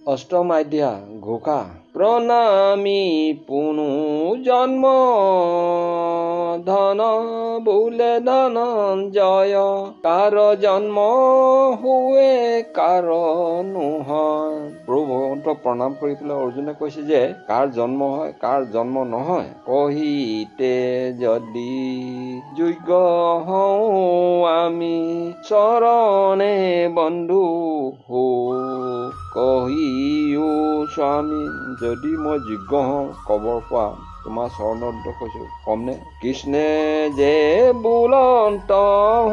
অষ্টম আধ্যা ঘোষা। প্ৰণামী পুনু জন্ম ধন বোলে ধনঞ্জয়, কাৰ জন্ম হোৱে কাৰ নহয়। প্ৰভু ভগৱন্তক প্ৰণাম কৰি পেলাই অৰ্জুনে কৈছে যে কাৰ জন্ম হয় কাৰ জন্ম নহয়। কহিতে যদি যোগ্য হওঁ আমি চৰণে বন্ধু হো কহিও স্বামী। যদি মই যোগ্য হওঁ কবৰ পৰা তোমাৰ চৰণত কৈছো কমনে। কৃষ্ণে যে বোলন্ত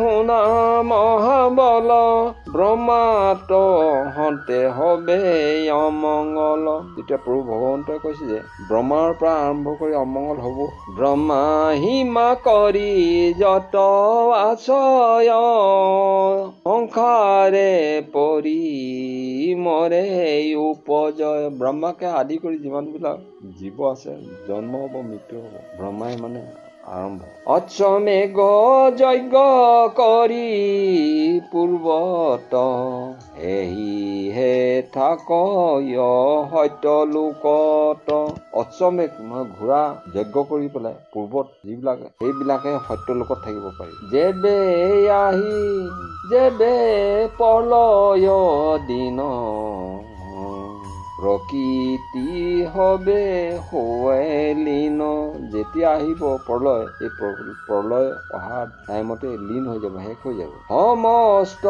শুনা মহাবল, ব্ৰহ্মাত হন্তে হবে অমংগল। তেতিয়া প্ৰভু ভগৱন্তই কৈছে যে ব্ৰহ্মাৰ পৰা আৰম্ভ কৰি অমংগল হ'ব। ব্ৰহ্মা হিমা কৰি যত আশয়, সংসাৰে পৰি মৰে উপজয়। ব্ৰহ্মাকে আদি কৰি যিমানবিলাক জীৱ আছে জন্ম হ'ব মৃত্যু হ'ব, ব্ৰহ্মাই মানে আৰম্ভ। অশ্বমেঘ যজ্ঞ কৰি পূৰ্বত, এহিহে থাক সত্য লোকত। অশ্বমেঘ মানে ঘোঁৰা যজ্ঞ কৰি পেলাই পূৰ্বত যিবিলাক সেইবিলাকে সত্য লোকত থাকিব পাৰি। যেবে আহি যেবে প্ৰলয় দিন, প্ৰকৃতি হবে হোৱে লীন। যেতিয়া আহিব প্ৰলয়, এই প্ৰলয় অহা টাইমতে লীন হৈ যাব, শেষ হৈ যাব। সমস্ত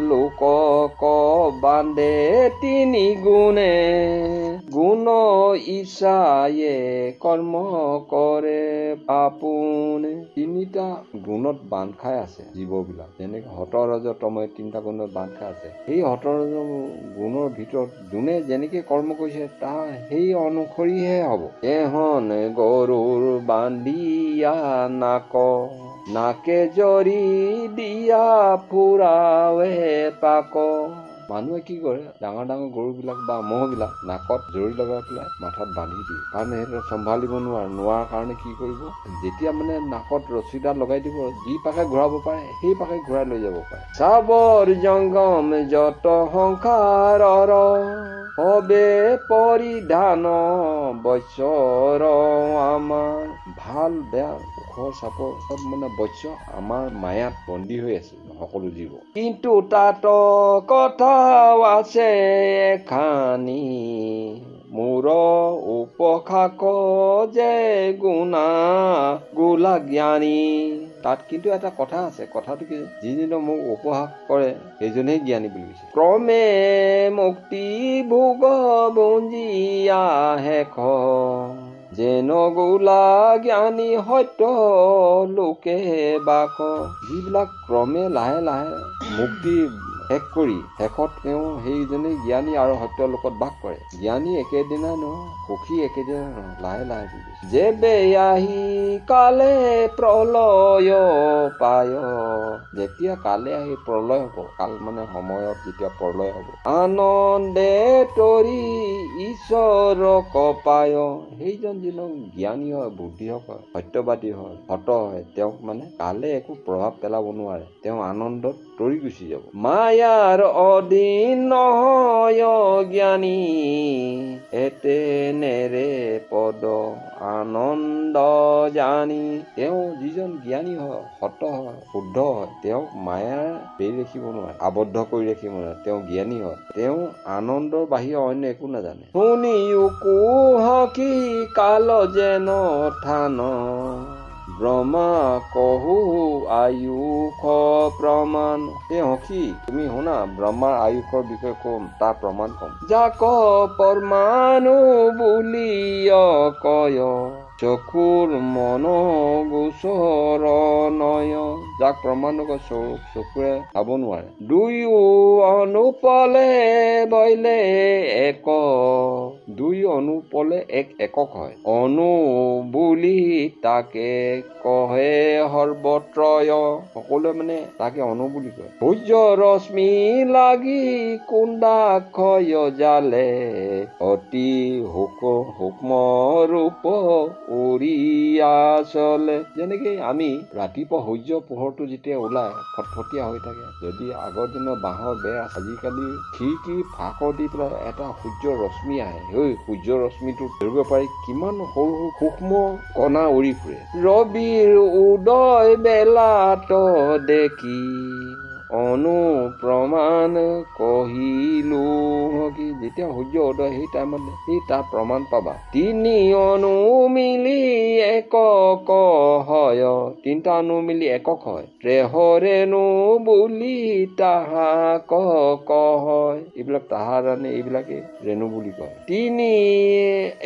লোকক বান্ধে তিনি গুণে, গুণ ইচ্ছায়ে কৰ্ম কৰে আপোনে। তিনিটা গুণত বান্ধ খাই আছে জীৱবিলাক, যেনেকে হতৰজ তময় তিনিটা গুণত বান্ধ খাই আছে। সেই হতৰজ গুণৰ ভিতৰত যোনে যেনেকে কৰ্ম কৰিছে তাৰ সেই অনুসৰিহে হ'ব। এহন গৰুৰ বান্ধিয়া নাক, নাকে জৰি দিয়া ফুৰাৱে পাক। মানুহে কি কৰে, ডাঙৰ ডাঙৰ গৰুবিলাক বা ম'হবিলাক নাকত জৰি লগাই পেলাই মাথাত বান্ধি দিয়ে, কাৰণ সেইটো চম্ভালিব নোৱাৰে। নোৱাৰাৰ কাৰণে কি কৰিব, যেতিয়া মানে নাকত ৰছীডাল লগাই দিব, যি পাকে ঘূৰাব পাৰে সেই পাকে ঘূৰাই লৈ যাব পাৰে। চাবৰ জংগম যত সংসাৰৰ, হবে পৰিধান বৈশ্যৰ আমাৰ। ভাল বেয়া ওখ চাপৰ চব মানে বৈশ্য আমাৰ মায়াত বন্দী হৈ আছে সকলো জীৱ। কিন্তু তাত কথা আছে এখানি, মোৰ উপশাক যে গুণা গোলা জ্ঞানী। তাত কিন্তু এটা কথা আছে, কথাটো কি, যিজনে মোক উপহাস কৰে সেইজনেই জ্ঞানী বুলি কৈছে। ক্ৰমে মুক্তি ভোগ ভুঞ্জিয়া শেষ, যেন গোলা জ্ঞানী সত্য লোকে বাস। যিবিলাক ক্ৰমে লাহে লাহে মুক্তি শেষ কৰি শেষত তেওঁ সেইজনেই জ্ঞানী আৰু সত্য লোকত বাস কৰে। জ্ঞানী একেদিনাই নহয়, সুখী একেদিনাই নহয়, লাহে লাহে বুলি কৈছে। যেবে আহি কালে প্ৰলয় পায়, যেতিয়া কালে আহি প্ৰলয় হ'ব, কাল মানে সময়ত যেতিয়া প্ৰলয় হ'ব, আনন্দে তৰি ঈশ্বৰক পায়। সেইজন যিজন জ্ঞানী হয়, বুদ্ধি হয়, সত্যবাদী হয়, সত হয়, তেওঁক মানে কালে একো প্ৰভাৱ পেলাব নোৱাৰে, তেওঁ আনন্দত তৰি গুচি যাব। মায়াৰ অধীন নহয় জ্ঞানী, এতে নেৰে পদ আনন্দ জানি। তেওঁ যিজন জ্ঞানী হয়, সত হয়, শুদ্ধ হয়, তেওঁক মায়াৰ বেৰি ৰাখিব নোৱাৰে, আবদ্ধ কৰি ৰাখিব নোৱাৰে। তেওঁ জ্ঞানী হয়, তেওঁ আনন্দৰ বাহিৰে অন্য একো নাজানে। শুনিও কুহকি কাল যেন থান, ব্ৰহ্মা কহু আয়ুষ প্ৰমাণ। হে সখী, তুমি শুনা, ব্ৰহ্মাৰ আয়ুষৰ বিষয়ে কম, তাৰ প্ৰমাণ কম। যাক পৰমাণু বুলিয় কয়, চকুৰ মন গোচৰ নয়। যাক প্ৰমাণু কয় চকুৰে চাব নোৱাৰে। দুয়ো অনুপলে বৈলে এক, দুই অণু পলে এক একক হয়। অণু বুলি তাকে কহে সৰ্বত্ৰয়, সকলোৱে মানে তাকে অণু বুলি কয়। সূৰ্য ৰশ্মি লাগি কুণ্ডাক্ষয় জালে, অতি সূক্ষ্ম ৰূপ উৰিয়া চলে। যেনেকে আমি ৰাতিপুৱা সূৰ্য পোহৰটো যেতিয়া ওলায় ফটফটীয়া হৈ থাকে, যদি আগৰ দিনৰ বাঁহৰ বেৰ, আজিকালি খিৰিকী ফাঁকৰ দি পেলাই এটা সূৰ্য ৰশ্মি আহে, সেই সূৰ্য ৰশ্মিটো ধৰিব পাৰি কিমান সৰু সৰু সূক্ষ্ম কণা উৰি ফুৰে। ৰবিৰ উদয় বেলাত দেখি অনুপ্ৰমাণ কহিলো কি, যেতিয়া সূৰ্য উদয় সেই টাইমত সেই তাৰ প্ৰমাণ পাবা। তিনি অনু মিলি একক হয়, তিনিটা অনু মিলি একক হয়। ত্ৰেহৰেণু বুলি তাহাক কয়, এইবিলাক তাহাৰ আনে এইবিলাকে ৰেণু বুলি কয়। তিনি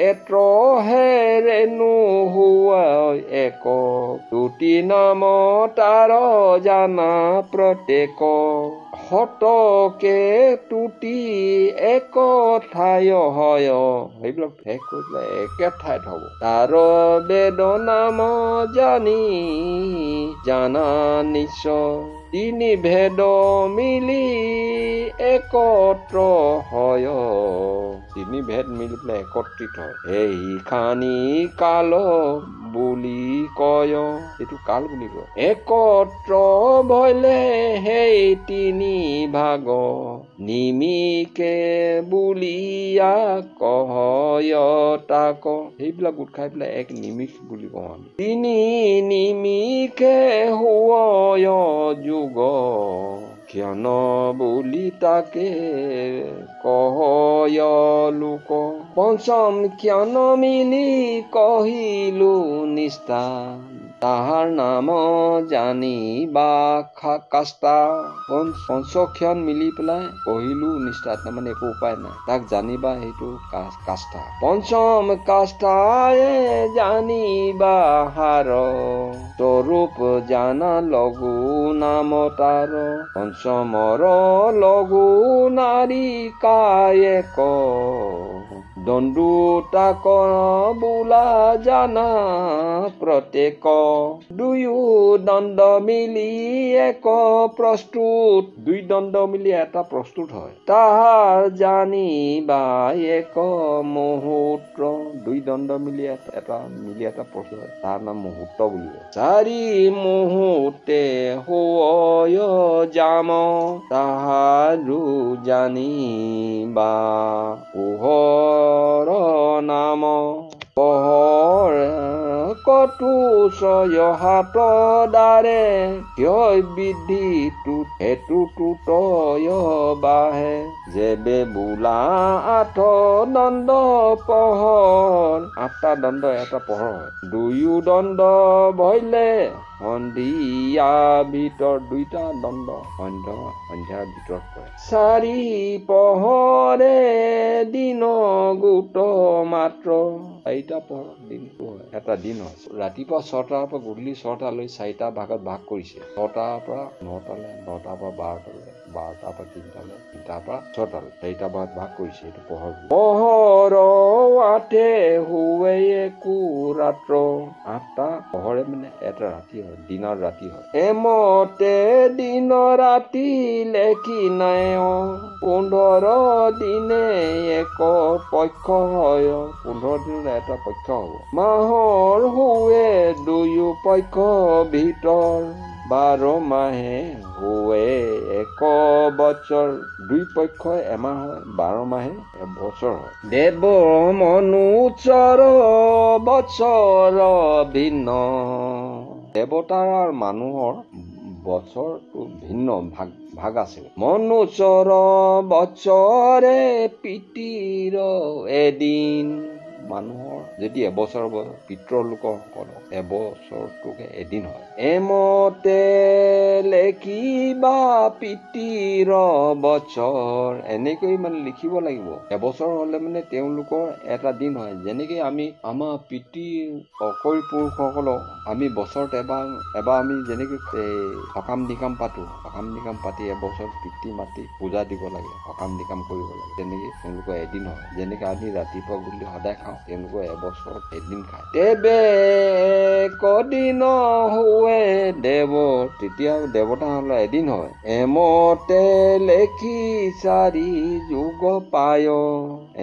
এত্ৰহে ৰেণু হোৱা একক, দুটি নাম তাৰ জানা প্ৰত্যেক। শতকে টুটি এক ঠাই হয়, সেইবিলাক শেষ কৰি পেলাই একে ঠাইত হ'ব। তাৰ বেদ নাম জানি জানা নিশ্চয়, তিনি ভেদ মিলি একত্ৰ হয়, তিনি ভেদ মিলি পেলাই একত্ৰিত হয়। সেইখানি কাল বুলি কয়, এইটো কাল বুলি কয়। একত্ৰ ভৈলে সেই তিনি ভাগ, নিমিকে বুলিয়া কয় তাক। সেইবিলাক গোট খাই পেলাই এক নিমিষ বুলি কওঁ আমি। তিনি নিমিষে হোৱয় যুগ, ক্ষণ বুলি তাকে কয় লোক। পঞ্চম ক্ষণ মিলি কহিলো নিষ্ঠা, তাহাৰ নাম জানিবা কাষ্টা। পঞ্চক্ষণ মিলি পেলাই কহিলো নিষ্ঠা, তাৰমানে একো উপায় নাই, তাক জানিবা সেইটো কাষ্টা। পঞ্চম কাষ্টায়ে জানিবা হাৰ, স্বৰূপ জানা লঘু নাম তাৰ। পঞ্চমৰ লঘু নাৰী কায়েক, দণ্ডু তাক বোলা জানা প্ৰত্যেক। দুয়ো দণ্ড মিলি এক প্ৰস্তুত, দুই দণ্ড মিলি এটা প্ৰস্তুত হয়। তাহাৰ জানিবা এক মুহূৰ্ত, দুই দণ্ড মিলি এটা মিলি এটা প্ৰস্তুত হয়, তাৰ নাম মুহূৰ্ত বুলি কয়। চাৰি মুহূৰ্তে হোৱয় যাম, তাহাৰো জানিবা পোহৰ নাম। পোহৰ কতো ছয় হাত দ্বাৰে, ক্ষয় বৃদ্ধি হেতু টুটয় বাঢ়ে। যেবে বোলা আঠ দণ্ড পহৰ, আঠটা দণ্ড এটা পহৰ হয়। দুয়ো দণ্ড ভৈলে সন্ধিয়া ভিতৰ, দুইটা দণ্ড সন্ধ্যাৰ ভিতৰত পৰে। চাৰি পহৰে দিন গোট মাত্ৰ, চাৰিটা পহৰ দিনটো হয়, এটা দিন হয়। ৰাতিপুৱা 6টাৰ পৰা গধূলি 6টালৈ চাৰিটা ভাগত ভাগ কৰিছে। 6টাৰ পৰা 9টালৈ, 9টাৰ পৰা 12টালৈ, 12টাৰ পৰা 3টালৈ, 3টাৰ পৰা 6টালৈ, চাৰিটা ভাগত ভাগ কৰিছে। এইটো পহৰ। পহৰ আঠে হোৱে একো ৰাত্ৰ, আঠটা পহৰে মানে এটা ৰাতি হয়, দিনৰ ৰাতি হয়। এমতে দিন ৰাতি লেখি নাই, 15 দিনে এক পক্ষ হয়, 15 দিনত এটা পক্ষ হ'ব। মাহৰ হোৱে দুয়ো পক্ষ ভিতৰ, 12 মাহে হোৱে এক বছৰ, দুই পক্ষ এমাহ হয়, 12 মাহে এবছৰ হয়। দেৱ মনুচৰ বছৰ ভিন্ন, দেৱতাৰ আৰু মানুহৰ বছৰটো ভিন্ন ভাগ ভাগ আছে। মনুচৰ বছৰে পিতিৰ এদিন, মানুহৰ যদি এবছৰ হ'ব, পিতৃলোকসকলক এবছৰটোকে এদিন হয়। এমতে লেখিবা পিতৃৰ বছৰ, এনেকৈ মানে লিখিব লাগিব। এবছৰ হ'লে মানে তেওঁলোকৰ এটা দিন হয়। যেনেকৈ আমি আমাৰ পিতৃ অকৈ পুৰুষসকলক আমি বছৰত এবাৰ এবাৰ আমি যেনেকৈ সকাম নিকাম পাতোঁ, সকাম নিকাম পাতি এবছৰ পিতৃ মাতৃক পূজা দিব লাগে, সকাম নিকাম কৰিব লাগে, তেনেকৈ তেওঁলোকৰ এদিন হয়। যেনেকৈ আমি ৰাতিপুৱা গধূলি সদায় খাওঁ, তেওঁলোকৰ এবছৰত এদিন খায়। তেবে কদিন হোৱে দেৱ, তেতিয়া দেৱতা হ'লে এদিন হয়। এমতে লেখি চাৰি যুগ পায়,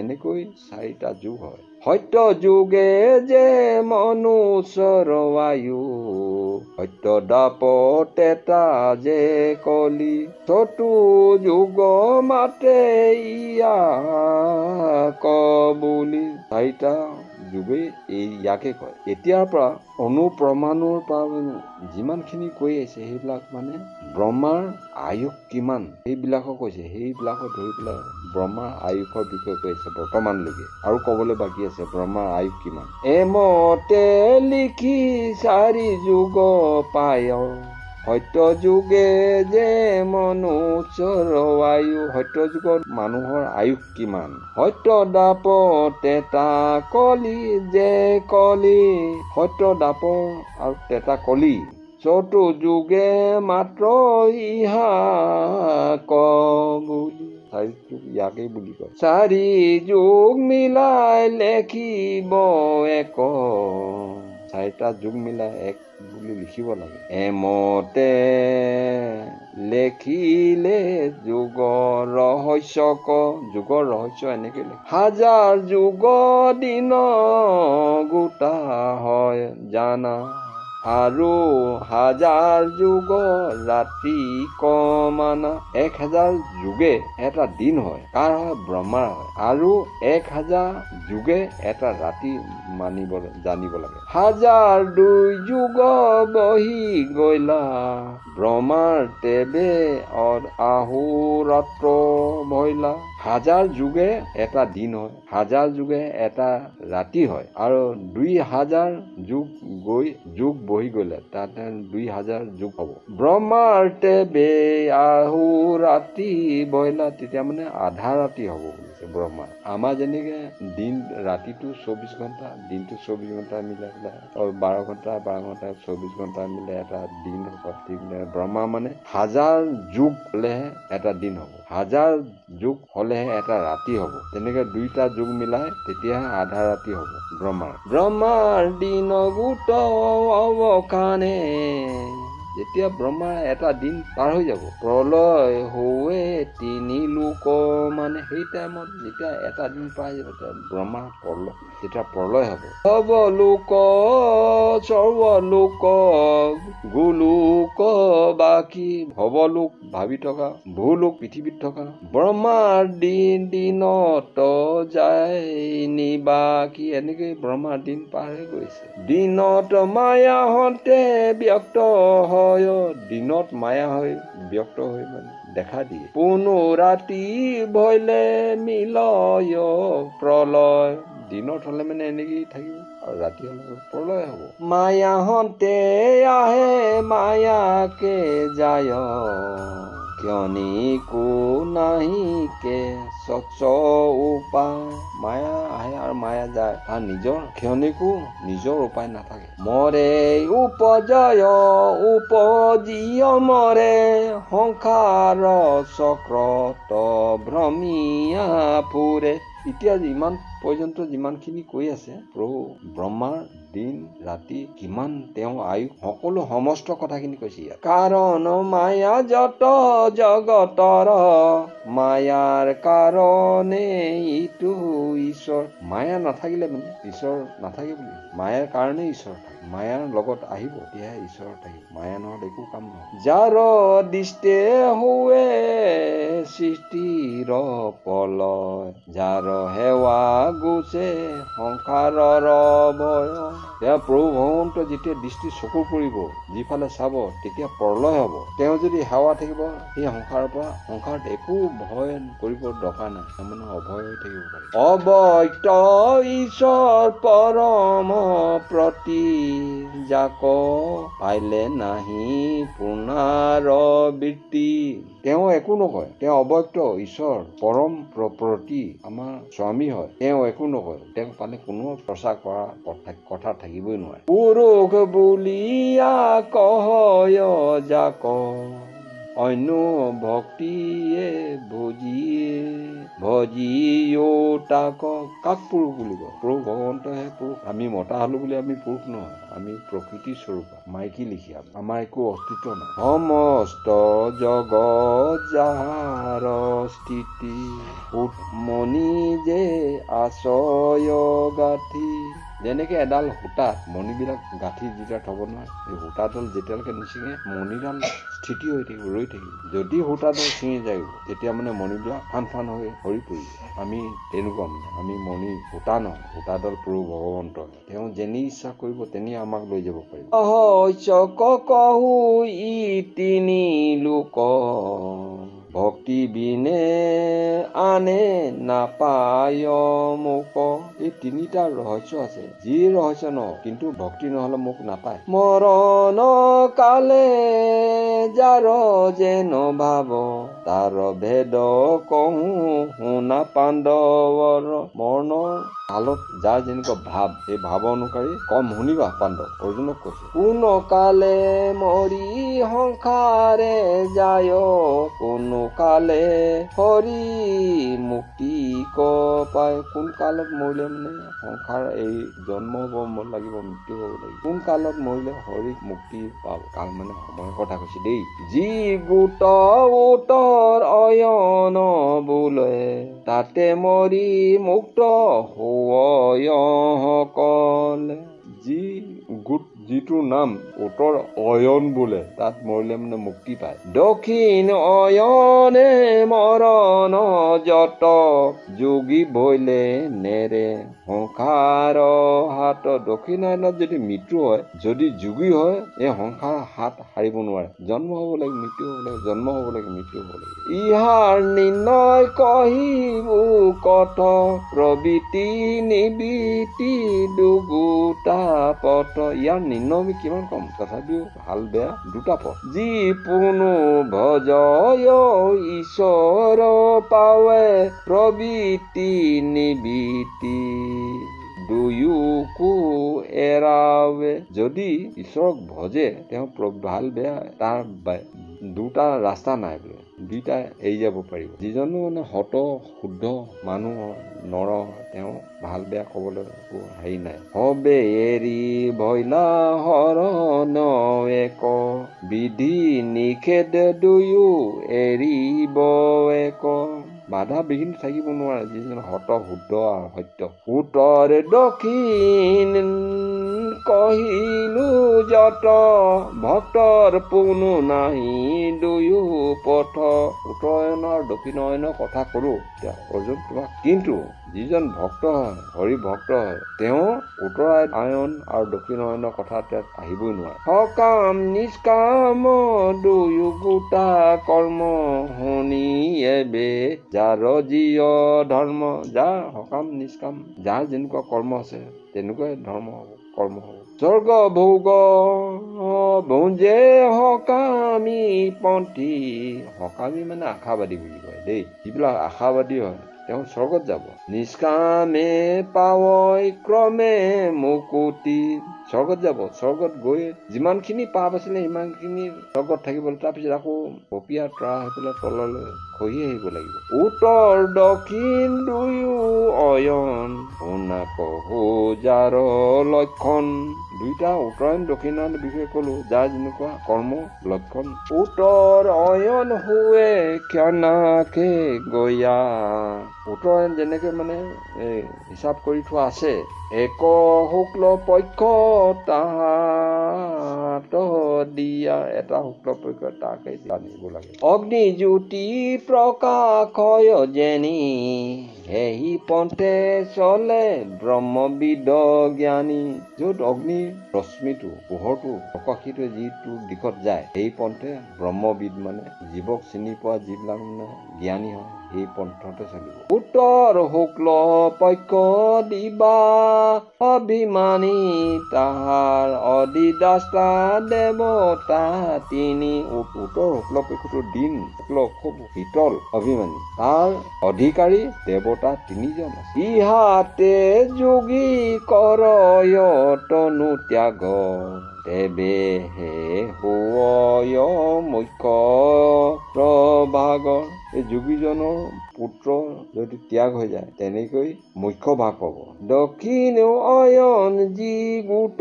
এনেকৈ চাৰিটা যুগ হয়। সত্য যুগে যে মনুষ্যৰ আয়ু, সত্য দাপত এটা যে কলি, চতু যুগ মাতে ইয়াক বুলি। চাৰিটা যুগেই এই ইয়াকে কয়। এতিয়াৰ পৰা অনুপ্ৰমাণুৰ পৰা যিমানখিনি কৈ আহিছে সেইবিলাক মানে ব্ৰহ্মাৰ আয়ুস কিমান সেইবিলাকক কৈছে। সেইবিলাকক ধৰি পেলাই ব্ৰহ্মাৰ আয়ুসৰ বিষয়ে কৈ আছে বৰ্তমানলৈকে, আৰু ক'বলৈ বাকী আছে ব্ৰহ্মাৰ আয়ুস কিমান। এমতে লিখি চাৰি যুগ পায়, সত্য যুগে যে মনুষ্যৰ আয়ু, সত্য যুগত মানুহৰ আয়ুস কিমান। সত্য দাপৰ তেতা কলি যে কলি, সত্য দাপৰ আৰু তেতা কলি, চতু যুগে মাত্ৰ ইহা ক বুলি। চাৰি যুগ ইয়াকেই বুলি কয়। চাৰি যুগ মিলাই লেখিব এক, চাৰিটা যুগ মিলাই এক বুলি লিখিব লাগে। এমতে লেখিলে যুগৰ ৰহস্যক, যুগৰ ৰহস্য এনেকৈ লিখে। হাজাৰ যুগ দিন গোটা হয় জানা, আৰু হাজাৰ যুগ ৰাতি কমানা। 1000 যুগে এটা দিন হয়, কাৰ হয়? ব্ৰহ্মাৰ হয়। আৰু 1000 যুগে এটা ৰাতি মানিব জানিব লাগে। হাজাৰ দুই যুগ বহি গৈলা, ব্ৰহ্মাৰ তেবে আহুৰাত্ৰ ভৈলা। হাজাৰ যুগে এটা দিন হয়, হাজাৰ যুগে এটা ৰাতি হয়, আৰু 2000 যুগ গৈ যুগ বহি গ'লে তাতে 2000 যুগ হ'ব। ব্ৰহ্মাৰ তেবে আহু ৰাতি বইলা, তেতিয়া মানে আধা ৰাতি হ'ব বুলিছে ব্ৰহ্মাৰ। আমাৰ যেনেকে দিন ৰাতিটো 24 ঘণ্টা, দিনটো 24 ঘণ্টা মিলাই পেলাই 12 ঘণ্টা 12 ঘণ্টা 24 ঘণ্টা মিলাই এটা দিন হ'ব। ঠিক ব্ৰহ্মা মানে হাজাৰ যুগ হ'লেহে এটা দিন হ'ব, হাজাৰ যুগ হ'লেহে এটা ৰাতি হ'ব। তেনেকে দুইটা যুগ মিলাই তেতিয়াহে আধা ৰাতি হ'ব ব্ৰহ্মাৰ। ব্ৰহ্মাৰ দিন গোট অৱসানে, যেতিয়া ব্ৰহ্মাৰ এটা দিন পাৰ হৈ যাব, প্ৰলয় হোৱে তিনি লোক, মানে সেই টাইমত যেতিয়া এটা দিন পাৰ হৈ যাব তেতিয়া ব্ৰহ্মাৰ প্ৰলয়, তেতিয়া প্ৰলয় হ'ব। সৰ্বলোক সৰ্বলোক গোলোক বাকী, ভৱলোক ভাবি থকা, ভূলোক পৃথিৱীত থকা, ব্ৰহ্মাৰ দিন দিনত যায় নিবাকী, এনেকৈ ব্ৰহ্মাৰ দিন পাৰ হৈ গৈছে। দিনত মায়াহঁতে ব্যক্ত হয়, দিনত মায়া হৈ ব্যক্ত হৈ মানে দেখা দিয়ে। পুনু ৰাতি ভৈলে মিলয় প্ৰলয়, দিনত হ'লে মানে এনেকেই থাকিব আৰু ৰাতি হ'লে প্ৰলয় হ'ব। মায়াহঁতে আহে মায়াকে যায়, ক্ষণিকো নাহিকে স্বচ্ছ উপায়। মায়া আহে আৰু মায়া যায়, তাৰ নিজৰ ক্ষণিকো নিজৰ উপায় নাথাকে। মৰে উপজয় উপজীয় মৰে, সংসাৰ চক্ৰত ভ্ৰমিয়া ফুৰে। এতিয়া ইমান পৰ্যন্ত যিমানখিনি কৈ আছে প্ৰভু ব্ৰহ্মাৰ দিন ৰাতি কিমান তেওঁ আয়ু সকলো সমস্ত কথাখিনি কৈছে ইয়াত। কাৰণ মায়া যত জগতৰ, মায়াৰ কাৰণে ইটো ঈশ্বৰ। মায়া নাথাকিলে মানে ঈশ্বৰ নাথাকে বুলি, মায়াৰ কাৰণে ঈশ্বৰ থাকে, মায়াৰ লগত আহিব তেতিয়াহে ঈশ্বৰ থাকিব, মায়া নহ'লে একো কাম নহয়। যাৰ দৃষ্টে হোৱে সৃষ্টিৰ প্ৰলয়, যাৰ সেৱা গুচে সংসাৰৰ ভয়। তেওঁ প্ৰভু ভগৱন্ত যেতিয়া দৃষ্টি চকু পৰিব, যিফালে চাব তেতিয়া প্ৰলয় হ'ব। তেওঁ যদি সেৱা থাকিব সেই সংসাৰৰ পৰা, সংসাৰত একো ভয় কৰিব দৰকাৰ নাই, মানে অভয় হৈ থাকিব পাৰে। অব্যক্ত ঈশ্বৰ পৰম প্ৰতি, যাক পাইলে নাহি পুনাৰ বৃত্তি। তেওঁ একো নকয়, তেওঁ অব্যক্ত ঈশ্বৰ পৰম প্ৰতি আমাৰ স্বামী হয়, তেওঁ একো নকয়। তেওঁক পালে কোনো চৰ্চা কৰা কথা থাকিবই নোৱাৰে। পুৰুষ বুলিয়া কয় যাক, অন্য ভক্তিয়ে ভজিয়ে ভজিও তাক। কাক পুৰুষ বুলি কয়? প্ৰভু ভগৱন্তহে পুৰুষ। আমি মতা হ'লো বুলি আমি পুৰুষ নহয়, আমি প্ৰকৃতি স্বৰূপ, মাইকী লিখীয়া, আমাৰ একো অস্তিত্ব নাই। সমস্ত জগত যাহাৰ স্থিতি, মণি যে আচয় গাঁঠি। যেনেকে এডাল সূতাত মণিবিলাক গাঁঠি যেতিয়া থ'ব নহয়, সেই সূতাডাল যেতিয়ালৈকে নিচিঙে মণিডাল স্থিতি হৈ থাকিব, ৰৈ থাকিব। যদি সূতাডাল ছিঙি যায় তেতিয়া মানে মণিবিলাক ফান ফান হৈ সৰি পৰিব। আমি তেনেকুৱা মানে আমি মণি সূতা নহয়, সূতাডাল প্ৰভু ভগৱন্ত, তেওঁ যেনি ইচ্ছা কৰিব তেনি আমাক লৈ যাব পাৰিব। কহু ই তিনি লোক, ভক্তি বিনে আনে নাপায় মোক। এই তিনিটা ৰহস্য আছে, যি ৰহস্য নহওক কিন্তু ভক্তি নহ'লে মোক নাপায়। মৰণ কালে যাৰ যেন ভাৱ, তাৰ ভেদ কহো শুনা পাণ্ডৱৰ। মৰণৰ কালত যাৰ যেনেকুৱা ভাৱ, সেই ভাৱ অনুসৰি কম শুনিবা পাণ্ডৱ, অৰ্জুনক কৈছে। কোন কালে মৰি সংসাৰে যায়, কোন কালে হৰি মুক্তি পায়। কোন কালত মৰিলে মানে সংসাৰ এই জন্ম হ'ব লাগিব, মৃত্যু হ'ব লাগিব। কোন কালত মৰিলে হৰি মুক্তি পাব? কাল মানে সময়ৰ কথা কৈছে দেই। যি গোট উত্তৰ অয়ন বোলে, তাতে মৰি মুক্ত সকল। যি গোট যিটোৰ নাম উত্তৰ অয়ন বোলে, তাত মৰিলে মানে মুক্তি পায়। দক্ষিণ অয়নে মৰণ যত, যোগী ভৈলে নেৰে সংসাৰ হাত। দক্ষিণ অয়নত যদি মৃত্যু হয়, যদি যোগী হয়, এই সংসাৰ হাত সাৰিব নোৱাৰে। জন্ম হ'ব লাগে, মৃত্যু হ'ব লাগে, জন্ম হ'ব লাগে, মৃত্যু হ'ব লাগে। ইহাৰ নিৰ্ণয় কহিব কথ, প্ৰবৃত্তি নিবৃত্তি দুগুটা পথ। ইয়াৰ নিৰ্ণয় আমি কিমান কম, তথাপিও ভাল বেয়া দুটা পথ। যি পুনু ভজয় ঈশ্বৰ পাৱে, প্ৰবৃত্তি নিবৃত্তি দুয়োকো এৰাৱে। যদি ঈশ্বৰক ভজে, তেওঁ ভাল বেয়া তাৰ দুটা ৰাস্তা নাই বোলে, দুইটা এৰি যাব পাৰিব। যিজনো মানে সত শুদ্ধ মানুহ নৰ, তেওঁ ভাল বেয়া ক'বলৈ একো হেৰি নাই। হবে এৰি ভৈলা হৰণ এক, বিধি নিষেধ দুয়ো এৰিব এক। বাধা বিঘিনি থাকিব নোৱাৰে যিজন সত শুদ্ধ আৰু সত্য। উত্তৰ দক্ষিণ কহিলো যত, ভক্তৰ পুনু নাহি দুয়ো পথ। উত্তৰায়ণ আৰু দক্ষিণায়নৰ কথা কলো এতিয়া অৰ্জুন তোমাক, কিন্তু যিজন ভক্ত হয়, হৰি ভক্ত হয়, তেওঁ উত্তৰায়ণ আৰু দক্ষিণায়নৰ কথা তাত আহিবই নোৱাৰে। সকাম নিষ্কাম দুয়ো গোটা কৰ্ম, শুনি এবে যাৰ জীয় ধৰ্ম। যাৰ সকাম নিষ্কাম, যাৰ যেনেকুৱা কৰ্ম আছে তেনেকুৱাই ধৰ্ম হ'ব, কৰ্ম হ'ব। স্বৰ্গ ভোগ ভুঞ্জে সকামী পন্থী। সকামী মানে আশাবাদী বুলি কয় দেই। যিবিলাক আশাবাদী হয় তেওঁ স্বৰ্গত যাব। নিষ্কামে পাৱৈ ক্ৰমে মুকুতি। স্বৰ্গত যাব, স্বৰ্গত গৈ যিমানখিনি পাপ আছিলে সিমানখিনি স্বৰ্গত থাকিব, তাৰপিছত আকৌ পপীয়া তৰা হৈ পেলাই তললৈ খহি আহিব লাগিব। উত্তৰ দক্ষিণ দুয়ো অয়ন, শুনা কহো যাৰ লক্ষণ। দুইটা উত্তৰায়ণ দক্ষিণায়নৰ বিষয়ে ক'লো, যাৰ যেনেকুৱা কৰ্ম লক্ষণ। উত্তৰ অয়ন হোৱে ক্ষণাকে গয়া, উত্তৰায়ণ যেনেকে মানে হিচাপ কৰি থোৱা আছে, এক শুক্ল পক্ষ তাহাত দিয়া, এটা শুক্ল পক্ষ তাকে জানিব লাগে। অগ্নি জ্যোতি প্ৰকাশয় যেনি, সেহি পন্থে চলে ব্ৰহ্মবিদ জ্ঞানী। য'ত অগ্নি ৰশ্মিটো পোহৰটো প্ৰকাশিত যিটো দিশত যায়, সেই পন্থে ব্ৰহ্মবিদ মানে জীৱক চিনি পোৱা যিবিলাক মানে জ্ঞানী হয়, সেই পন্থতে চলিব। উত্তৰ শুক্ল পক্ষ দিবা অভিমানী, তাহাৰ অধিদাস্তা দেৱতা তিনি। উত্তৰ শুক্ল পক্ষটো দিন শুক্ল খুব শীতল অভিমানী, তাৰ অধিকাৰী দেৱতা তিনিজন আছে। ইহাতে যোগী কৰয় তনু ত্যাগ, তেবে হে হোৱয় মুখ্য ভাগৰ। এই যোগীজনৰ পুত্ৰ যদি ত্যাগ হৈ যায়, তেনেকৈ মুখ্য ভাগ পাব। দক্ষিণ অয়ন যি গোট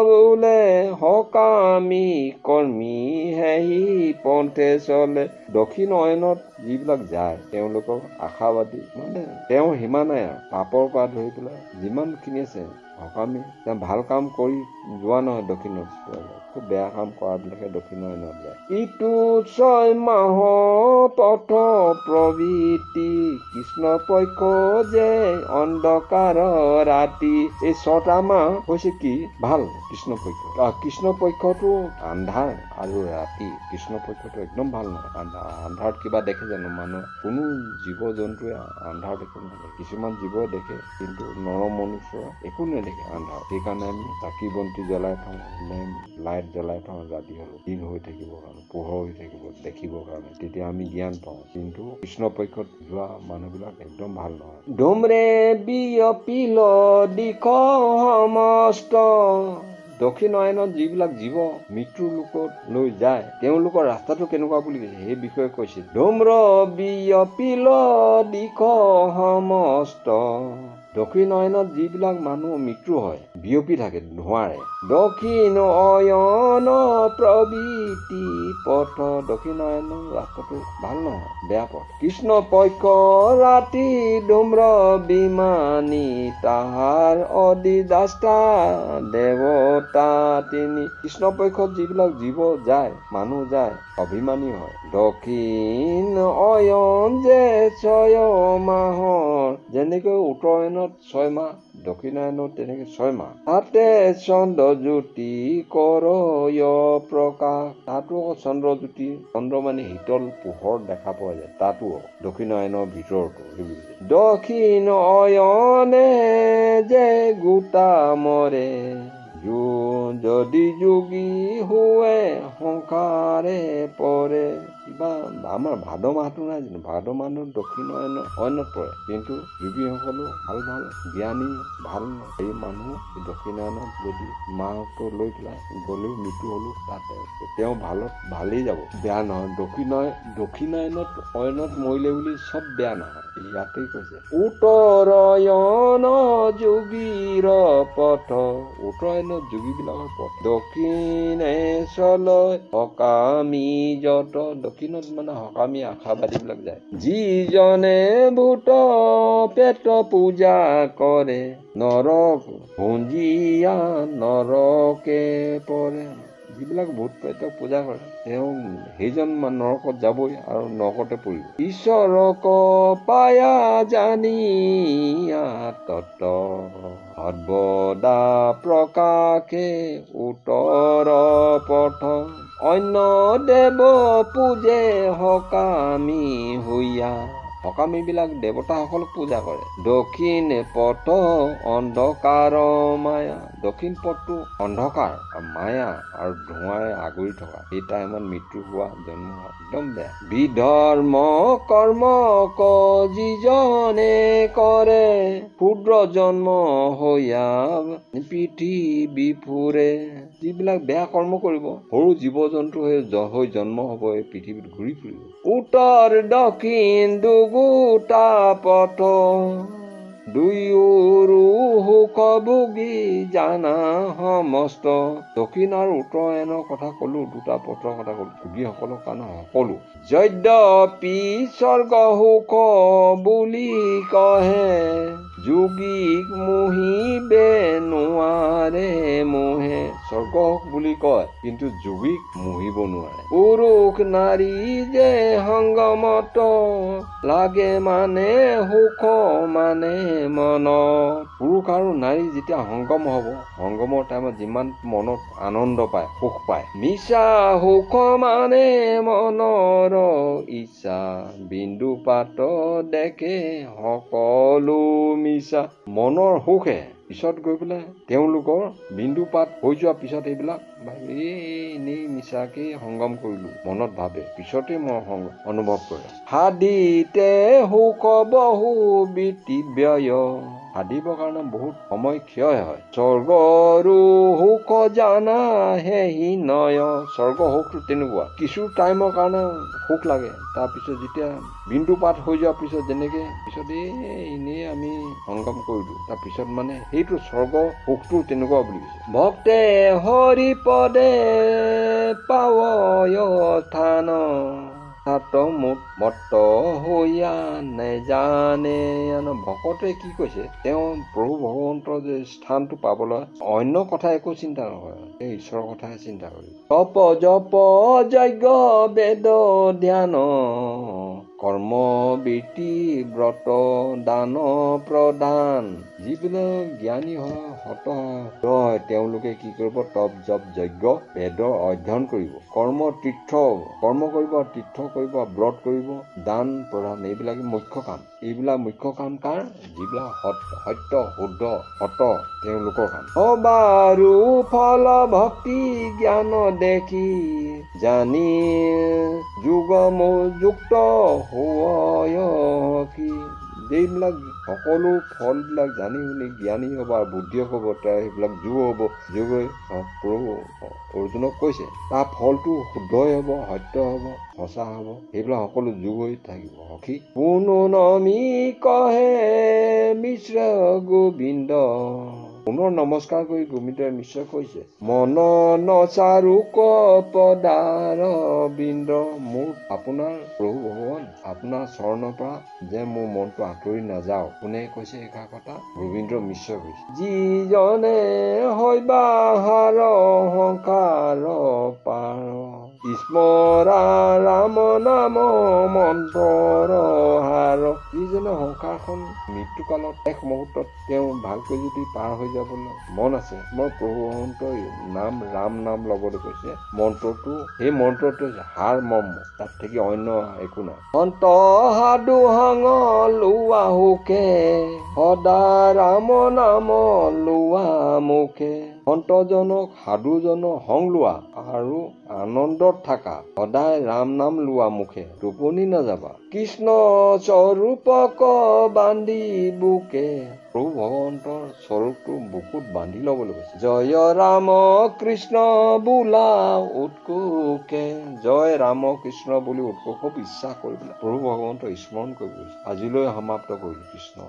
বোলে, সকামী কৰ্মী সেহি পন্থে চলে। দক্ষিণ অয়নত যিবিলাক যায় তেওঁলোকক আশাবাদী, মানে তেওঁ সীমা নাই আৰু পাপৰ পৰা ধৰি পেলাই যিমানখিনি আছে সকামী, তেওঁ ভাল কাম কৰি যোৱা নহয় দক্ষিণত, খুব বেয়া কাম কৰাবিলাকে দক্ষিণ অয়নত যায়। ইটো 6 মাহ পথ প্ৰবৃত্তি, কৃষ্ণ পক্ষ যে অন্ধকাৰ ৰাতি। এই 6টা মাহ হৈছে কি ভাল কৃষ্ণ পক্ষ। কৃষ্ণ পক্ষটো আন্ধাৰ আৰু ৰাতি, কৃষ্ণ পক্ষটো একদম ভাল নহয়। আন্ধাৰত কিবা দেখে জানো মানুহ? কোনো জীৱ জন্তুৱে আন্ধাৰ দেখে নহয়। কিছুমান জীৱ দেখে, কিন্তু নৰ মনুষ্য একো নেদেখে আন্ধাৰ। সেইকাৰণে আমি চাকি বন্তি জ্বলাই থওঁ, লেম্প লাইট জ্বলাই থওঁ, ৰাতি হ'লেও দিন হৈ থাকিবৰ কাৰণে, পোহৰ হৈ থাকিব দেখিবৰ কাৰণে, তেতিয়া আমি জ্ঞান পাওঁ। কিন্তু কৃষ্ণ পক্ষত যোৱা মানুহবিলাক একদম ভাল নহয়। ধুমৰে বিয়পিল দিশ সমস্ত, দক্ষিণ অয়নত যিবিলাক জীৱ মৃত্যুৰ লোকত লৈ যায়, তেওঁলোকৰ ৰাস্তাটো কেনেকুৱা বুলি কৈছে সেই বিষয়ে কৈছে। ধূম্ৰ বিয়পিল দিশ সমস্ত, দক্ষিণ অয়নত যিবিলাক মানুহ মৃত্যু হয় বিয়পি থাকে ধোঁৱাৰে। দক্ষিণ অয়ন প্ৰবৃত্তি পথ, দক্ষিণ অয়নৰ ৰাস্তাটো ভাল নহয়, বেয়া পথ। কৃষ্ণ পক্ষ ৰাতি ধূম্ৰ বিমানী, তাহাৰ অধিদাস্তা দেৱতা তিনি। কৃষ্ণ পক্ষত যিবিলাক জীৱ যায়, মানুহ যায়, অভিমানী হয়। দক্ষিণ অয়ন যে 6 মাহৰ, যেনেকৈ উত্তৰায়ণত 6 মাহ, দক্ষিণায়নত তেনেকে 6 মাহ। তাতে চন্দ্ৰজ্যোতি কৰয় প্ৰকাশ, তাতো চন্দ্ৰজ্যোতি, চন্দ্ৰ মানে শীতল পোহৰ দেখা পোৱা যায় তাতো দক্ষিণায়নৰ ভিতৰতো। দক্ষিণ অয়নে যে গোটা মৰে, যদি যোগী হোৱে সংসাৰে পৰে। কিবা আমাৰ ভাদ মাহটো নাই জানো? ভাদ মাহটো দক্ষিণ অয়নত পৰে, কিন্তু যোগীসকলো ভাল ভাল জ্ঞানী ভাল এই মানুহ দক্ষিণায়নত যদি মাহটো লৈ পেলাই গ'লেও মৃত্যু হ'লেও তাতে তেওঁ ভালত ভালেই যাব, বেয়া নহয়। দক্ষিণায়নত অয়নত মৰিলে বুলি চব বেয়া নহয়, ইয়াতেই কৈছে। উত্তৰায়ণ যোগীৰ পথ, উত্তৰায়ণত যোগীবিলাকৰ পথ। দক্ষিণে চলয় সকামী যত, দক্ষিণত মানে সকামী আশাবাদীবিলাক যায়। যিজনে ভূত পেট পূজা কৰে, নৰক ভুঞ্জিয়া নৰকে পৰে। যিবিলাক ভূত প্ৰেতক পূজা কৰে তেওঁ সেইজন নৰকত যাবই আৰু নৰকতে পৰিব। ঈশ্বৰক পায়া জানিয়া তত্ত্ব, সৰ্বদা প্ৰকাশে উত্তৰ পথ। অন্য দেৱ পূজে সকামী হৈয়া, সকামীবিলাক দেৱতাসকলক পূজা কৰে। দক্ষিণ পথ অন্ধকাৰ মায়া, দক্ষিণ পথটো অন্ধকাৰ মায়া আৰু ধোঁৱাৰে আগুৰি থকা, সেই টাইমত মৃত্যু হোৱা জন্ম হোৱা একদম বেয়া। বিধৰ্ম কৰ্ম যিজনে কৰে, ক্ষুদ্ৰ জন্ম হৈয়া পৃথিৱী ফুৰে। যিবিলাক বেয়া কৰ্ম কৰিব, সৰু জীৱ জন্তু হৈ জন্ম হ'ব, এই পৃথিৱীত ঘূৰি ফুৰিব। উত্তৰ দক্ষিণ দুগোটা পথ, দুয়োৰো সুখ সুখ ভোগী জানা সমস্ত। দক্ষিণ আৰু উত্তৰায়ণৰ কথা ক'লো, দুটা পথৰ কথা ক'লো, যোগীসকলৰ কাৰণে সকলো। যদ্যপি স্বৰ্গ সুখ বুলি কহে, যোগীক মুহিবে নোৱাৰে মোহে। স্বৰ্গ সুখ বুলি কয়, কিন্তু যোগীক মুহিব নোৱাৰে। পুৰুষ নাৰী যে সংগমত লাগে মানে সুখ মানে মন। পুৰুষ আৰু নাৰী যেতিয়া সংগম হ'ব, সংগমৰ টাইমত যিমান মনত আনন্দ পায়, সুখ পায়। মিছা সুখ মানে মনৰ ইচ্ছা, বিন্দু পাত দেখে সকলো মিছা। মনৰ সুখে পিছত গৈ পেলাই তেওঁলোকৰ বিন্দুপাত হৈ যোৱাৰ পিছত এইবিলাক এনেই মিছাকে সংগম কৰিলো মনত ভাবে, পিছতে মই অনুভৱ কৰে। সাধিতে সুখ বহু বৃত্তি ব্যয়, সাধিবৰ কাৰণে বহুত সময় ক্ষয় হয়। স্বৰ্গৰো সুখ জানা হে নয়। স্বৰ্গ সুখটো তেনেকুৱা, কিছু টাইমৰ কাৰণে সুখ লাগে, তাৰপিছত যেতিয়া বিন্দুপাত হৈ যোৱাৰ পিছত যেনেকে পিছত এই এনেই আমি সংগম কৰিলো, তাৰপিছত মানে সেইটো স্বৰ্গ সুখটো তেনেকুৱা বুলি কৈছে। ভক্তে হৰি পদে পাৱয় স্থান, তাত মত হৈয়া নেজানে। ভকতে কি কৈছে, তেওঁ প্ৰভু ভগৱন্তৰ যে স্থানটো পাবলৈ অন্য কথা একো চিন্তা নকৰে, এই ঈশ্বৰৰ কথাহে চিন্তা কৰে। তপ জপ যজ্ঞ বেদ ধ্যান, কৰ্ম বৃত্তি ব্ৰত দান প্ৰদান। যিবিলাক জ্ঞানী হয়, সত হয়, তেওঁলোকে কি কৰিব, তপ জপ যজ্ঞ বেদৰ অধ্যয়ন কৰিব, কৰ্ম তীৰ্থ কৰ্ম কৰিব, তীৰ্থ কৰিব, ব্ৰত কৰিব, দান প্ৰদান, এইবিলাক মুখ্য কাম। এইবিলাক মুখ্য কাম কাৰ? যিবিলাক সত্য শুদ্ধ সত তেওঁলোকৰ কাম। অবাৰু ফল ভক্তি জ্ঞান দেখি জানি যুগ যুক্ত হোৱা কি। এইবিলাক সকলো ফলবিলাক জানি শুনি জ্ঞানী হ'ব আৰু বুদ্ধিয়ক হ'ব, তাৰ সেইবিলাক যোগ হ'ব। যোগ হৈ প্ৰভু অৰ্জুনক কৈছে তাৰ ফলটো শুদ্ধই হ'ব, সত্য হ'ব, সঁচা হ'ব, সেইবিলাক সকলো যোগ হৈ থাকিব। সখী পুনু নমি কহে মিশ্ৰ গোবিন্দ, পুনৰ নমস্কাৰ কৰি গোবিন্দ মিশ্ৰ কৈছে, মন নচাৰুক পদাৰ বিন্দ। মোৰ আপোনাৰ প্ৰভু ভগৱান, আপোনাৰ চৰণৰ পৰা যে মোৰ মনটো আঁতৰি নাযাওঁ। কোনে কৈছে এইষাৰ কথা? গোবিন্দ মিশ্ৰ কৈছে। যিজনে হৈবাহাৰ সংসাৰ পাৰ, স্মৰা ৰাম নাম মন্ত্ৰৰ হাৰ। যিজনে সংসাৰখন মৃত্যুকালত এক মুহূৰ্তত তেওঁ ভালকৈ যদি পাৰ হৈ যাবলৈ মন আছে, মই প্ৰভু ভগৱন্তৰ নাম ৰাম নাম ল'বলৈ কৈছে। মন্ত্ৰটো, সেই মন্ত্ৰটো হাৰ মৰ্ম, তাত থাকি অন্য একো নাই। সন্ত সাধু সং লোৱা সুখে, সদা ৰাম নাম লোৱা মুখে। সন্তজনক সাধুজনক সং লোৱা আৰু আনন্দত থাকা, সদায় ৰাম নাম লোৱা মুখে, টোপনি নাযাবা। কৃষ্ণ স্বৰূপক বান্ধি বুকে, প্ৰভু ভগৱন্তৰ স্বৰূপটো বুকুত বান্ধি ল'বলৈ কৈছে। জয় ৰাম কৃষ্ণ বোলা উৎকোষে, জয় ৰাম কৃষ্ণ বুলি উৎকোষ খুব ইচ্ছা কৰি পেলাই প্ৰভু ভগৱন্তক স্মৰণ কৰিব কৈছে। আজিলৈ সমাপ্ত কৰিলো। কৃষ্ণ।